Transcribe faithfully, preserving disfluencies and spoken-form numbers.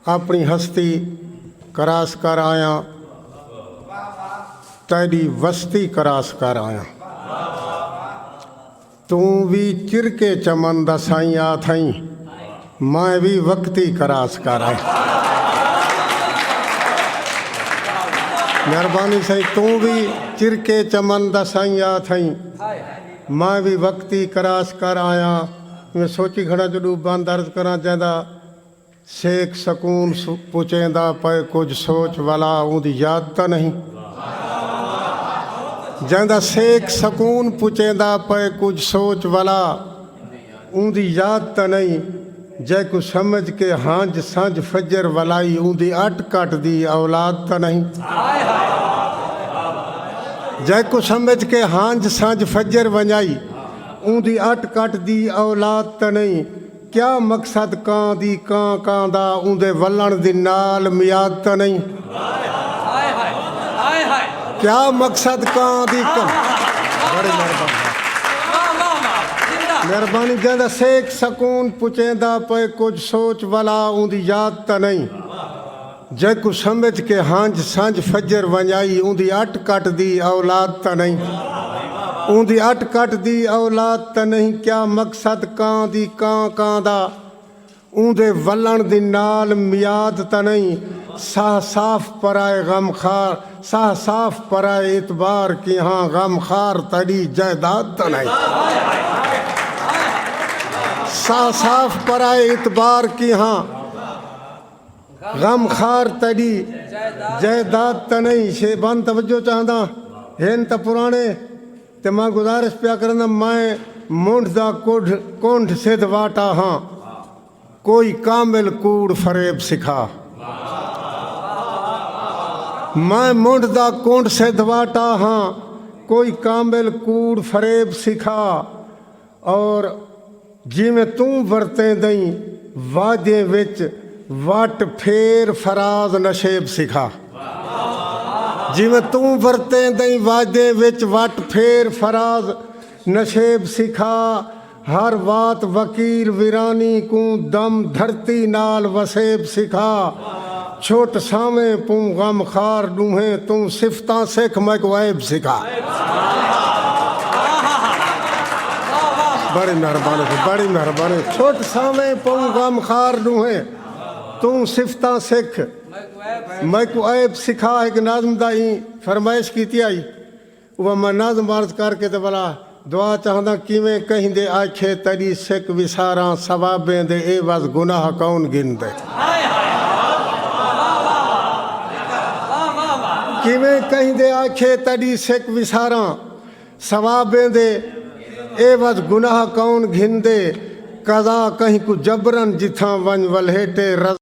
اپݨی ہستی کراس کر آیاں، تیݙی وستی کراس کر آیاں۔ توں وی چرکے چمن دا سائیں آ تھئیں، میں وی وقتی کراس کر آیاں۔ مہربانی سائیں، توں وی چرکے چمن دا سائیں آ تھئیں، میں وی وقتی کراس کر آیاں۔ میں سوچی کھڑا جو ݙو بند عرض کراں، جیندا سیک سکون سو-، پچیندا پئے کجھ سوچ ولا اوندی یاد تاں نہیں؟ جیندا سیک سکون پچیندا پئے کجھ سوچ ولا اوندی یاد تاں نہیں؟ جیکوں سمجھ کے ہنج سنج فجر ولائی اوندی اٹ کٹ دی اولاد تاں نہیں؟ جیکوں سمجھ کے ہنج سنج فجر ونڄائی اوندی اٹ کٹ دی اولاد تاں نہیں؟ کیا مقصد کاں دی کاں کاں دا، اوندے ولݨ دی نال میاد تاں نہیں؟ کیا مقصد کاں دی کاں؟ بڑی مہربانی۔ مہربانی۔ جیندا سیک سکون پچیندا پئے کجھ سوچ ولا اوندی یاد تاں نہیں؟ جیکوں سمجھ کے ہنج سنج فجر ونڄائی اوندی اٹ کٹ دی اولاد تاں نہیں؟ اوندی اٹ کٹ دی اولاد تاں نہیں؟ کیا مقصد کاں دی کاں کاں دا، اوندے ولݨ دی نال میاد تاں نہیں؟ ساہ صاف پرائے غم خار، ساہ صاف پرائے اعتبار کیہاں، غم خار تیݙی جائیداد تاں نہیں؟ ساہ صاف پرائے اعتبار کیہاں، غم خار تیݙی جائیداد تاں نہیں؟ شے بند توجہ چاہنداں، ہن تاں پراݨے، تے میں گزارش پیا کرنداں، میں منڈھ دا کڈھ، کنڈھ سدھ واٹا ہاں، کوئی کامل کوڑ فریب سکھا۔ میں منڈھ دا کنڈھ سدھ واٹا ہاں، کوئی کامل کوڑ فریب سکھا۔ اور جیویں توں ورتیں دئیں وعدیں وچ وٹ پھیر فراز نشیب سکھا۔ جیویں توں ورتیں دئیں وعدیں وچ وٹ پھیر فراز نشیب سکھا۔ ہر وات وکیل ویرانی کوں دم دھرتی نال وسیب سکھا۔ چھٹ ساویں پوں غم خار ݙوہیں، توں صفتاں سکھ میکوں عیب سکھا۔ بڑی مہربانی، بڑی مہربانی۔ چھٹ ساویں پوں غم خار ݙوہیں، توں صفتاں سکھ میکوں عیب سکھا۔ ہک ناظم دا ایں فرمائش کیتی آئی، او میں نظم عرض کر کے تے ولا دعا چاہنداں۔ کیویں کہیں دے آکھے تیݙی سک وساراں، ثوابیں دے عوض گناہ کون گھندے؟ کیویں کہیں دے آکھے تیݙی سک وساراں، ثوابیں دے عوض گناہ کون گھندے؟ قضا کہیں کوں جبرن جتھاں ونڄ ولھیٹے، رضا